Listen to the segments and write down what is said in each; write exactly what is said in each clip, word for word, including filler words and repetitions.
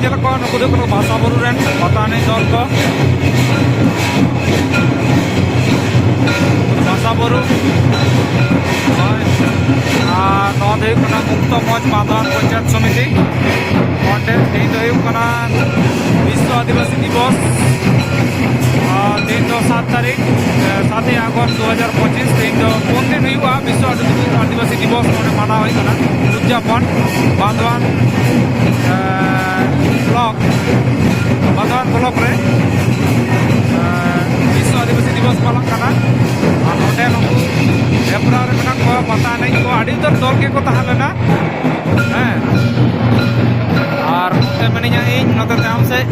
ᱧᱮᱞ ᱠᱚ, ᱱᱩᱠᱩ ᱫᱚ ᱠᱟᱱᱟ ᱵᱷᱟᱥᱟ ᱵᱩᱨᱩ ᱨᱮᱱ ᱯᱟᱛᱟ ᱮᱱᱮᱡ ᱫᱚᱞ ᱠᱚ᱾ ᱵᱷᱟᱥᱟ ᱵᱩᱨᱩ᱾ ᱦᱳᱭ᱾ ᱟᱨ ᱱᱚᱣᱟ ᱫᱚ ᱦᱩᱭᱩᱜ ᱠᱟᱱᱟ ᱢᱩᱠᱛᱚ ᱢᱚᱸᱪ ᱵᱟᱸᱫᱷᱣᱟᱱ ᱯᱚᱧᱪᱟᱭᱮᱛ ᱥᱚᱢᱤᱛᱤ᱾ ᱚᱸᱰᱮ ᱛᱮᱦᱮᱧ ᱫᱚ ᱦᱩᱭᱩᱜ ᱠᱟᱱᱟ ᱵᱤᱥᱥᱚ ᱟᱹᱫᱤᱵᱟᱹᱥᱤ ᱫᱤᱵᱚᱥ᱾ ᱟᱨ ᱛᱮᱦᱮᱧ ᱫᱚ ᱥᱟᱛ ᱛᱟᱹᱨᱤᱠᱷ, ᱮ, ᱥᱟᱛᱮᱭ ᱟᱜᱚᱥᱴ ᱫᱩ ᱦᱟᱡᱟᱨ ᱯᱚᱸᱪᱤᱥ᱾ ᱛᱮᱦᱮᱧ ᱫᱚ ᱯᱩᱱ ᱫᱤᱱ ᱦᱩᱭᱩᱜᱼᱟ ᱵᱤᱥᱥᱚ ᱟᱹᱫᱤᱵᱟᱹᱥᱤ ᱫᱤᱵᱚᱥ ᱱᱚᱰᱮ ᱢᱟᱱᱟᱣ ᱦᱩᱭᱩᱜ ᱠᱟᱱᱟ, ᱩᱫᱽᱡᱟᱯᱚᱱ᱾ ᱵᱟᱸᱫᱷᱣᱟᱱ, ᱮ, ᱵᱞᱚᱠ, ᱵᱟᱸᱫᱷᱣᱟᱱ ᱵᱞᱚᱠ ᱨᱮ, ᱮ, ᱵᱤᱥᱥᱚ ᱟᱹᱫᱤᱵᱟᱹᱥᱤ ᱫᱤᱵᱚᱥ ᱯᱟᱞᱚᱱ ᱠᱟᱱᱟ᱾ ᱟᱨ ᱱᱚᱰᱮ ᱱᱩᱠᱩ ᱦᱮᱯᱨᱟᱣ ᱨᱮ ᱢᱮᱱᱟᱜ ᱠᱚᱣᱟ, ᱯᱟᱛᱟ ᱮᱱᱮᱡ ᱠᱚ, ᱟᱹᱰᱤ ᱩᱛᱟᱹᱨ ᱫᱚᱞ ᱜᱮᱠᱚ ᱛᱟᱦᱮᱸ ᱞᱮᱱᱟ᱾ ᱦᱮᱸ, ᱟᱨ ᱱᱚᱛᱮ ᱢᱤᱱᱟᱹᱧᱟ ᱤᱧ, ᱱᱚᱛᱮ ᱛᱟᱭᱚᱢ ᱥᱮᱫ᱾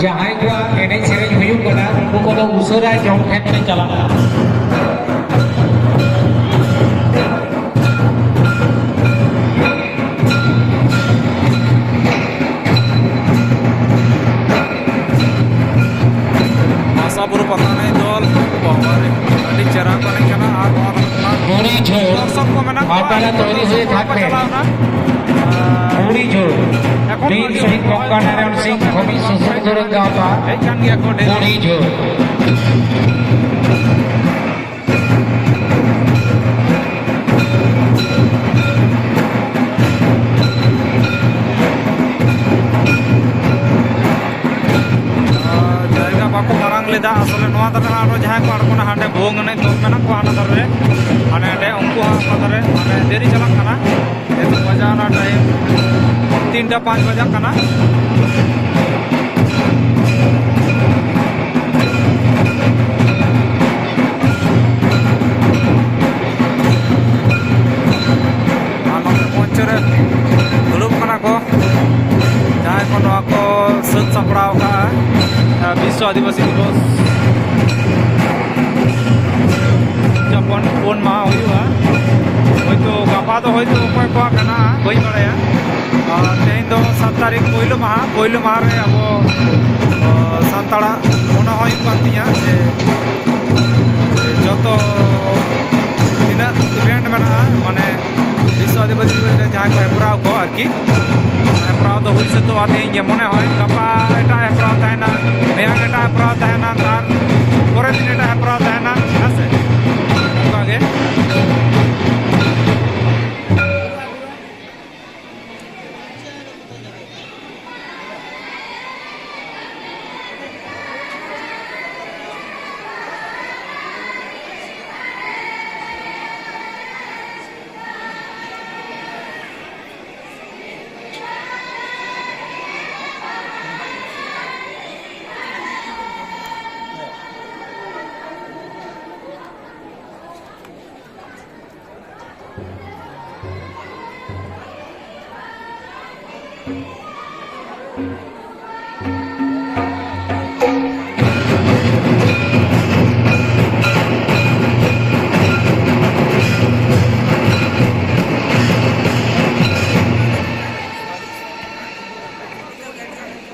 ᱡᱟᱦᱟᱸᱭ ᱠᱚᱣᱟᱜ ᱮᱱᱮᱡ ᱥᱮᱨᱮᱧ ᱦᱩᱭᱩᱜ ᱠᱟᱱᱟ, ᱩᱱᱠᱩ ᱠᱚᱫᱚ ᱩᱥᱟᱹᱨᱟ ᱡᱚᱢ ᱴᱷᱮᱱ ᱯᱮ ᱪᱟᱞᱟᱜᱼᱟ᱾ ᱵᱷᱟᱥᱟ ᱵᱩᱨᱩ ᱯᱟᱛᱟ ᱮᱱᱮᱡ ᱫᱚᱞ, ᱵᱟᱵᱟᱨᱮ, ᱟᱹᱰᱤ ᱪᱮᱦᱨᱟ ᱠᱚ ᱮᱱᱮᱡ ᱠᱟᱱᱟ᱾ ᱟᱨ ᱱᱚᱣᱟ ᱫᱚ ᱦᱩᱭᱩᱜ ᱠᱟᱱᱟ ᱵᱩᱲᱦᱤ ᱡᱷᱳᱨ, ᱫᱚᱨᱥᱚᱠ ᱠᱚ ᱢᱮᱱᱟᱜ ᱠᱚᱣᱟ, ᱟᱯᱮ ᱟᱹᱰᱤ ᱛᱚᱭᱨᱤ ᱫᱚᱨᱥᱚᱠ ᱦᱩᱭ ᱠᱚ ᱛᱷᱟᱠ ᱯᱮ᱾ ᱪᱟᱞᱟᱣ ᱮᱱᱟ᱾ ᱟᱨ ᱵᱩᱲᱦᱤ ᱡᱷᱳᱨ, ᱮᱠᱷᱚᱱ ᱵᱤᱨ ᱫᱚ ᱥᱤᱝ ᱱᱚᱜᱼᱚᱭ ᱠᱚᱝᱠᱟ ᱱᱟᱨᱟᱭᱚᱱ ᱥᱤᱝ ᱠᱷᱚᱱᱤᱡ ᱥᱩᱥᱩᱨ ᱫᱩᱨᱟᱹᱝ ᱜᱟᱶᱛᱟ᱾ ᱦᱮᱡ ᱠᱟᱱ ᱜᱮᱭᱟ ᱠᱚ ᱰᱷᱮᱨ᱾ ᱵᱩᱲᱦᱤ ᱡᱷᱳᱨ᱾ ᱡᱟᱭᱜᱟ ᱵᱟᱠᱚ ᱢᱟᱨᱟᱝ ᱞᱮᱫᱟ᱾ ᱟᱥᱚᱞᱮ ᱱᱚᱣᱟ ᱫᱷᱟᱨᱮ ᱟᱨᱚ ᱡᱟᱦᱟᱸᱭ ᱠᱚ ᱟᱬᱜᱚᱱᱟ, ᱦᱟᱸᱰᱮ ᱵᱷᱩᱣᱟᱹᱝ ᱮᱱᱮᱡ ᱫᱚᱞ ᱢᱮᱱᱟᱜ ᱠᱚᱣᱟ ᱦᱟᱱᱟ ᱫᱷᱟᱨᱮ ᱨᱮ, ᱦᱟᱱᱮ ᱦᱟᱸᱰᱮ ᱩᱱᱠᱩ ᱦᱚᱸ ᱚᱠᱟ ᱫᱷᱟᱨᱮ, ᱢᱟᱱᱮ ᱫᱮᱨᱤ ᱪᱟᱞᱟᱜ ᱠᱟᱱᱟ᱾ ᱱᱤᱛᱚᱜ ᱵᱟᱡᱟᱣ ᱮᱱᱟ ᱴᱟᱭᱤᱢ ᱛᱤᱱᱴᱟ ᱯᱟᱸᱪ ᱵᱟᱡᱟᱜ ᱠᱟᱱᱟ᱾ ᱟᱨ ᱱᱚᱛᱮ ᱢᱚᱧᱪᱚ ᱨᱮ ᱫᱩᱲᱩᱵ ᱠᱟᱱᱟ ᱠᱚ ᱡᱟᱦᱟᱸᱭ ᱠᱚ ᱱᱚᱣᱟ ᱠᱚ ᱥᱟᱹᱛ ᱥᱟᱯᱲᱟᱣ ᱠᱟᱜᱼᱟ, ᱵᱤᱥᱥᱚ ᱟᱹᱫᱤᱵᱟᱹᱥᱤ ᱫᱤᱵᱚᱥ ᱩᱫᱽᱡᱟᱯᱚᱱ ᱯᱩᱱ ᱢᱟᱦᱟ ᱦᱩᱭᱩᱜᱼᱟ᱾ ᱦᱚᱭᱛᱳ ᱜᱟᱯᱟ ᱫᱚ ᱦᱚᱭᱛᱳ ᱚᱠᱚᱭ ᱠᱚᱣᱟᱜ ᱠᱟᱱᱟ, ᱵᱟᱹᱧ ᱵᱟᱲᱟᱭᱟ᱾ ᱟᱨ ᱛᱮᱦᱮᱧ ᱫᱚ ᱥᱟᱛ ᱛᱟᱹᱨᱤᱠᱷ, ᱯᱳᱭᱞᱳ ᱢᱟᱦᱟ᱾ ᱯᱳᱭᱞᱳ ᱢᱟᱦᱟ ᱨᱮ ᱟᱵᱚ, ᱚ, ᱥᱟᱱᱛᱟᱲᱟᱜ ᱢᱚᱱᱮ ᱦᱚᱸ ᱦᱩᱭᱩᱜ ᱠᱟᱱ ᱛᱤᱧᱟᱹ ᱡᱮ ᱡᱚᱛᱚ ᱛᱤᱱᱟᱹᱜ ᱤᱵᱷᱮᱱᱴ ᱢᱮᱱᱟᱜᱼᱟ, ᱢᱟᱱᱮ ᱵᱤᱥᱥᱚ ᱦᱮᱯᱨᱟᱣ ᱫᱚ ᱦᱩᱭ ᱥᱟᱹᱛᱚᱜᱼᱟ ᱛᱮᱦᱮᱧ ᱜᱮ ᱢᱚᱱᱮ ᱦᱚᱭ᱾ ᱜᱟᱯᱟ ᱮᱴᱟᱜ ᱦᱮᱯᱨᱟᱣ ᱛᱟᱦᱮᱱᱟ, ᱢᱮᱭᱟᱝ ᱮᱴᱟᱜ ᱦᱮᱯᱨᱟᱣ ᱛᱟᱦᱮᱱᱟ, ᱟᱨ ᱯᱚᱨᱮᱨ ᱫᱤᱱ ᱮᱴᱟᱜ ᱦᱮᱯᱨᱟᱣ ᱛᱟᱦᱮᱱᱟ, ᱦᱮᱸ ᱥᱮ? ᱚᱱᱠᱟ ᱜᱮ᱾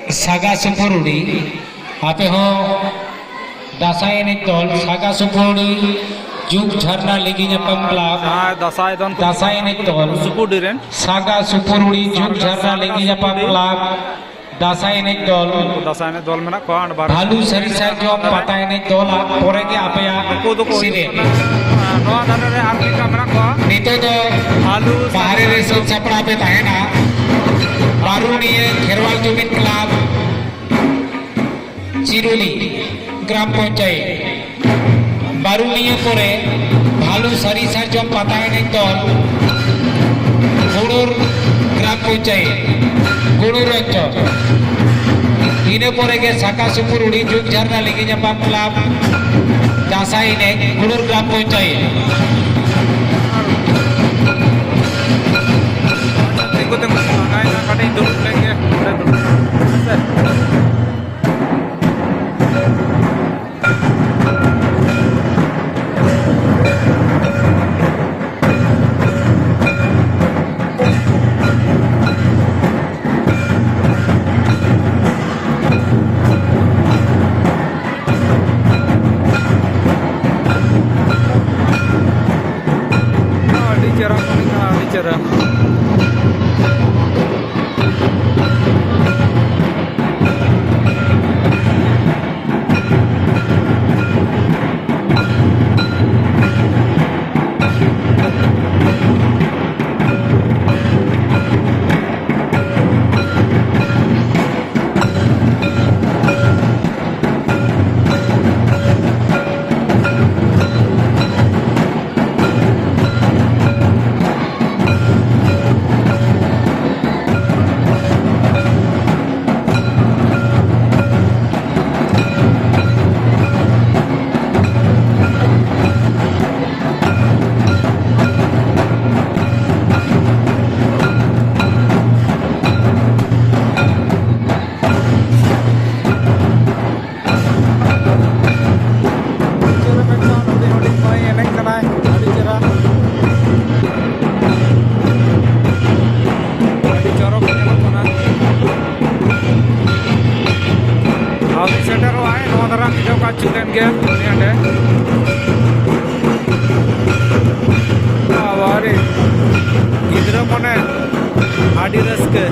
ᱥᱟᱜᱟ ᱥᱩᱯᱩᱨᱩᱲᱤ, ᱟᱯᱮ ᱦᱚᱸ ᱫᱟᱸᱥᱟᱭ ᱮᱱᱮᱡ ᱫᱚᱞ ᱥᱟᱜᱟ ᱥᱩᱯᱩᱨᱩᱲᱤ ᱡᱩᱜᱽ ᱡᱷᱟᱨᱱᱟ ᱞᱤᱸᱜᱤ ᱧᱟᱯᱟᱢ ᱠᱞᱟᱵᱽ, ᱡᱟᱦᱟᱸᱭ ᱫᱟᱸᱥᱟᱭ ᱫᱚᱱ ᱠᱚ ᱫᱟᱸᱥᱟᱭ ᱮᱱᱮᱡ ᱫᱚᱞ ᱥᱩᱯᱩᱨᱰᱤ ᱨᱮᱱ ᱥᱟᱜᱟ ᱥᱩᱯᱩᱨᱩᱲᱤ ᱡᱩᱜᱽ ᱡᱷᱟᱨᱱᱟ ᱞᱤᱸᱜᱤ ᱧᱟᱯᱟᱢ ᱠᱞᱟᱵᱽ, ᱫᱟᱸᱥᱟᱭ ᱮᱱᱮᱡ ᱫᱚᱞ ᱫᱟᱸᱥᱟᱭ ᱮᱱᱮᱡ ᱫᱚᱞ ᱢᱮᱱᱟᱜ ᱠᱚᱣᱟ᱾ ᱚᱸᱰᱮ ᱵᱟᱨ ᱵᱷᱟᱞᱩ ᱥᱟᱹᱨᱤ ᱥᱟᱨᱡᱚᱢ ᱯᱟᱛᱟ ᱮᱱᱮᱡ ᱫᱚᱞ ᱟᱜ ᱯᱚᱨᱮ ᱜᱮ ᱟᱯᱮᱭᱟᱜ ᱱᱩᱠᱩ ᱫᱚᱠᱚ ᱦᱩᱭᱩᱜ ᱥᱤᱨᱮᱯ᱾ ᱠᱟᱱᱟ, ᱱᱚᱣᱟ ᱫᱷᱟᱨᱮ ᱨᱮ ᱟᱨ ᱢᱤᱫᱴᱟᱝ ᱢᱮᱱᱟᱜ ᱠᱚᱣᱟ᱾ ᱱᱤᱛᱚᱜ ᱫᱚ ᱵᱷᱟᱞᱩ ᱵᱟᱦᱨᱮ ᱨᱮ ᱥᱟᱹᱨᱤ ᱥᱟᱹᱛ ᱥᱟᱯᱲᱟᱣ ᱯᱮ ᱛᱟᱦᱮᱱᱟ᱾ ᱵᱟᱨᱩᱱᱤᱭᱟᱹ ᱠᱷᱮᱨᱣᱟᱞ ᱡᱩᱢᱤᱫ ᱠᱞᱟᱵᱽ, ᱪᱤᱨᱩᱞᱤ ᱜᱨᱟᱢ ᱯᱚᱧᱪᱟᱭᱮᱛ᱾ ᱵᱟᱨᱩᱱᱤᱭᱟᱹ ᱯᱚᱨᱮ ᱵᱷᱟᱞᱩ ᱥᱟᱹᱨᱤ ᱥᱟᱨᱡᱚᱢ ᱯᱟᱛᱟ ᱮᱱᱮᱡ ᱫᱚᱞ, ᱜᱩᱲᱩᱨ ᱜᱨᱟᱢ ᱯᱚᱧᱪᱟᱭᱮᱛ, ᱜᱩᱲᱩᱨ ᱚᱧᱪᱚᱞ᱾ ᱤᱱᱟᱹ ᱯᱚᱨᱮ ᱜᱮ ᱥᱟᱠᱟ ᱥᱩᱯᱩᱨᱩᱲᱤ ᱡᱩᱜᱽ ᱡᱷᱟᱨᱱᱟ ᱞᱤᱸᱜᱤ ᱧᱟᱯᱟᱢ ᱠᱞᱟᱵᱽ, ᱫᱟᱸᱥᱟᱭ ᱮᱱᱮᱡ, ᱜᱩᱲᱩᱨ ᱜᱨᱟᱢ ᱯᱚᱧᱪᱟᱭᱮᱛ᱾ ᱛᱤᱸᱜᱩ ᱛᱤᱸᱜᱩ ᱛᱮ ᱞᱟᱸᱜᱟᱭᱮᱱᱟ, ᱠᱟᱹᱴᱤᱡ ᱫᱩᱲᱩᱵ ᱞᱮᱱ ᱜᱮ, ᱱᱚᱰᱮ ᱫᱩᱲᱩᱵ᱾ ᱦᱮᱸ ᱥᱮ? ᱟᱹᱰᱤ ᱪᱮᱦᱨᱟ ᱠᱚ ᱢᱮᱱᱟᱜᱼᱟ, ᱟᱹᱰᱤ ᱪᱮᱦᱨᱟ᱾ ᱪᱮᱫ ᱞᱮᱠᱟ ᱦᱩᱰᱤᱧ ᱦᱩᱰᱤᱧ ᱢᱟᱹᱭ ᱮᱱᱮᱡ ᱠᱟᱱᱟᱭ, ᱟᱹᱰᱤ ᱪᱮᱦᱨᱟ, ᱟᱹᱰᱤ ᱪᱚᱨᱚᱠ ᱧᱮᱞᱚᱜ ᱠᱟᱱᱟ᱾ ᱟᱨ ᱥᱮᱴᱮᱨᱚᱜᱼᱟᱭ ᱱᱚᱣᱟ ᱫᱷᱟᱨᱟ ᱢᱤᱫ ᱫᱷᱟᱣ ᱠᱚ ᱟᱹᱪᱩᱨ ᱞᱮᱱ ᱜᱮ ᱩᱱᱤ ᱚᱸᱰᱮ᱾ ᱵᱟᱵᱟᱨᱮ, ᱜᱤᱫᱽᱨᱟᱹ ᱢᱚᱱᱮ ᱟᱹᱰᱤ ᱨᱟᱹᱥᱠᱟᱹ᱾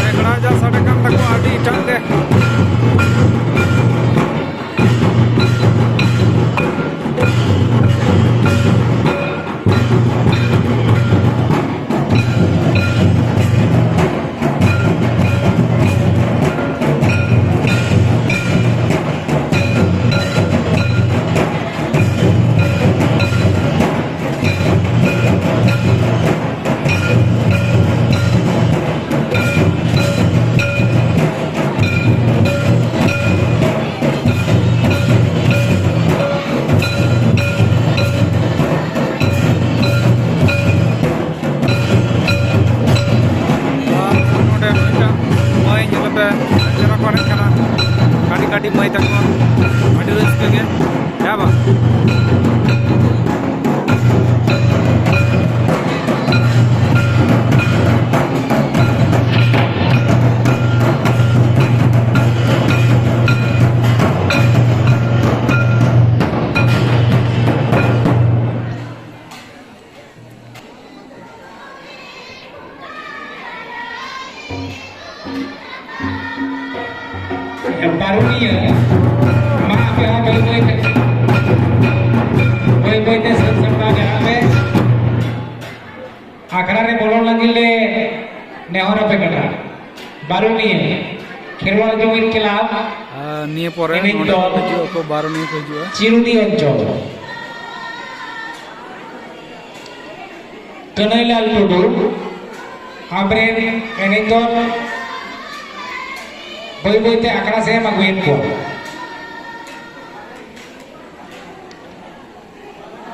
ᱨᱮᱜᱽᱲᱟ ᱡᱟ ᱥᱟᱰᱮ ᱠᱟᱱ ᱛᱟᱠᱚᱣᱟ, ᱟᱹᱰᱤ ᱮᱴᱟᱜ ᱜᱮ᱾ ᱨᱮ ᱵᱚᱞᱚᱱ ᱞᱟᱹᱜᱤᱫ ᱞᱮ ᱱᱮᱦᱚᱨ ᱟᱯᱮ ᱠᱟᱱᱟ᱾ ᱵᱟᱨᱩᱱᱤᱭᱟᱹ ᱠᱷᱮᱨᱣᱟᱞ ᱡᱩᱢᱤᱫ ᱠᱞᱟᱵᱽ ᱟᱨ ᱱᱤᱭᱟᱹ ᱯᱚᱨᱮ ᱮᱱᱮᱡ ᱱᱚᱰᱮ ᱫᱚᱞ ᱠᱚ ᱦᱤᱡᱩᱜᱼᱟ, ᱠᱚ ᱵᱟᱨᱚ ᱱᱤᱭᱟᱹ ᱠᱚ ᱦᱤᱡᱩᱜᱼᱟ᱾ ᱪᱤᱨᱩᱰᱤ ᱚᱧᱪᱚᱞ᱾ ᱠᱟᱹᱱᱟᱹᱭᱞᱟᱞ ᱴᱩᱰᱩ, ᱟᱢᱨᱮᱱ ᱮᱱᱮᱡ ᱫᱚᱞ ᱵᱟᱹᱭ ᱵᱟᱹᱭᱛᱮ ᱟᱠᱷᱲᱟ ᱥᱮᱫ ᱮᱢ ᱟᱹᱜᱩᱭᱮᱫ ᱠᱚᱣᱟ᱾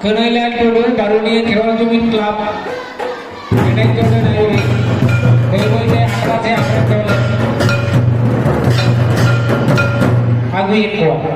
ᱠᱟᱹᱱᱟᱹᱭᱞᱟᱞ ᱴᱩᱰᱩ, ᱵᱟᱨᱩᱱᱤᱭᱟᱹ ᱠᱷᱮᱨᱣᱟᱞ ᱡᱩᱢᱤᱫ ᱠᱞᱟᱵᱽ ᱮᱱᱮᱡ ᱫᱚᱞ ᱨᱮᱱ ᱟᱹᱭᱩᱨᱤᱡ, ᱵᱟᱹᱭ ᱵᱟᱹᱭᱛᱮ ᱟᱠᱷᱲᱟ ᱥᱮᱫ ᱟᱠᱷᱲᱟ ᱫᱚᱞ ᱟᱹᱜᱩᱭᱮᱫ ᱠᱚᱣᱟ᱾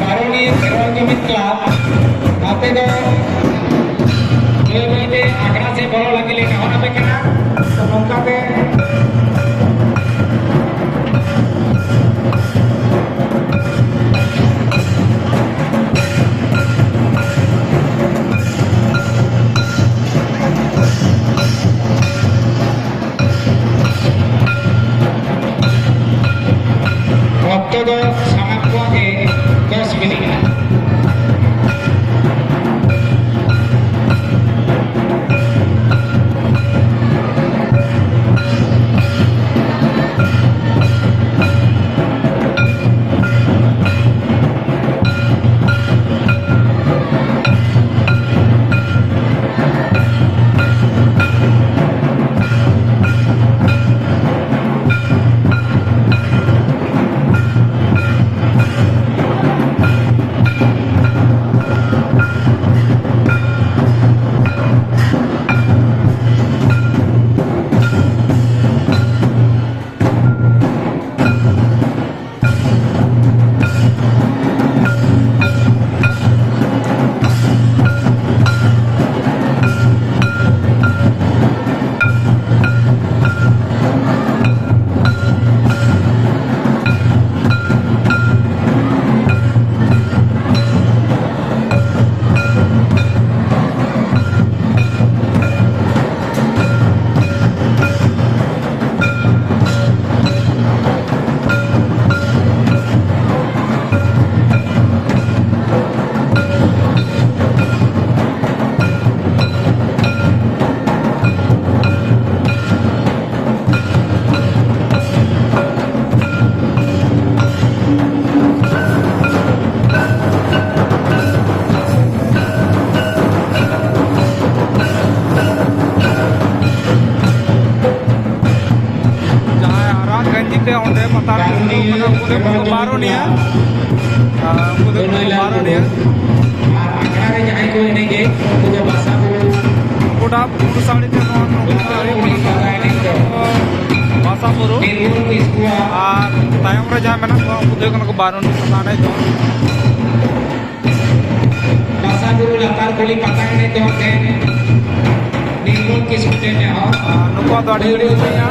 ᱵᱟᱨᱚᱱᱤ ᱠᱷᱮᱨᱣᱟᱞ ᱡᱩᱢᱤᱫ ᱠᱞᱟᱵᱽ, ᱟᱯᱮ ᱫᱚ ᱵᱟᱹᱭ ᱵᱟᱹᱭ ᱛᱮ ᱟᱠᱷᱲᱟ ᱥᱮᱫ ᱵᱚᱞᱚ ᱞᱟᱹᱜᱤᱫ ᱞᱮ ᱱᱮᱦᱚᱨ ᱟᱯᱮ ᱠᱟᱱᱟ᱾ ᱛᱚ, ᱱᱚᱝᱠᱟ ᱛᱮ ᱚᱠᱛᱚ ᱫᱚ ᱥᱟᱱᱟᱢ ᱠᱚᱣᱟᱜ ᱜᱮ ᱫᱚᱥ ᱢᱤᱱᱤᱴ᱾ ᱛᱮ ᱚᱸᱰᱮ ᱯᱟᱛᱟ ᱨᱮ ᱥᱮᱴᱮᱨ ᱠᱟᱱᱟ, ᱩᱱᱠᱩ ᱫᱚ ᱠᱟᱱᱟ ᱠᱚ ᱵᱟᱨᱚᱱᱤᱭᱟ᱾ ᱟᱨ ᱩᱱᱠᱩ ᱫᱚ ᱠᱟᱱᱟ ᱠᱚ ᱵᱟᱨᱚᱱᱤᱭᱟ᱾ ᱟᱨ ᱟᱠᱷᱲᱟ ᱨᱮ ᱡᱟᱦᱟᱸᱭ ᱠᱚ ᱮᱱᱮᱡᱮ, ᱩᱱᱠᱩ ᱫᱚ ᱵᱟᱥᱟ ᱵᱩᱨᱩ᱾ ᱜᱚᱴᱟ ᱵᱩᱨᱩ ᱥᱟᱹᱲᱤ ᱛᱮ ᱱᱚᱣᱟ ᱱᱚᱝᱠᱟ ᱦᱩᱭᱩᱜ ᱠᱟᱱᱟ ᱠᱚ ᱵᱟᱥᱟ ᱵᱩᱨᱩ᱾ ᱱᱤᱨᱢᱚᱞ ᱠᱤᱥᱠᱩᱣᱟᱜ ᱟᱨ ᱛᱟᱭᱚᱢ ᱨᱮ ᱡᱟᱦᱟᱸᱭ ᱢᱮᱱᱟᱜ ᱠᱚᱣᱟ, ᱩᱱᱠᱩ ᱫᱚ ᱦᱩᱭᱩᱜ ᱠᱟᱱᱟ ᱠᱚ ᱵᱟᱨᱚᱱᱤ ᱯᱟᱛᱟ ᱮᱱᱮᱡ ᱫᱚ᱾ ᱵᱟᱥᱟ ᱵᱩᱨᱩ ᱞᱟᱛᱟᱨ ᱠᱩᱞᱦᱤ ᱯᱟᱛᱟ ᱮᱱᱮᱡ ᱫᱚ ᱛᱮᱦᱮᱧ ᱱᱤᱨᱢᱚᱞ ᱠᱤᱥᱠᱩ ᱴᱷᱮᱱ ᱱᱮᱦᱚᱨ᱾ ᱟᱨ ᱱᱩᱠᱩᱣᱟᱜ ᱫᱚ ᱟᱹᱰᱤ ᱜᱷᱟᱹᱲᱤᱡ ᱦᱩᱭᱱᱟ᱾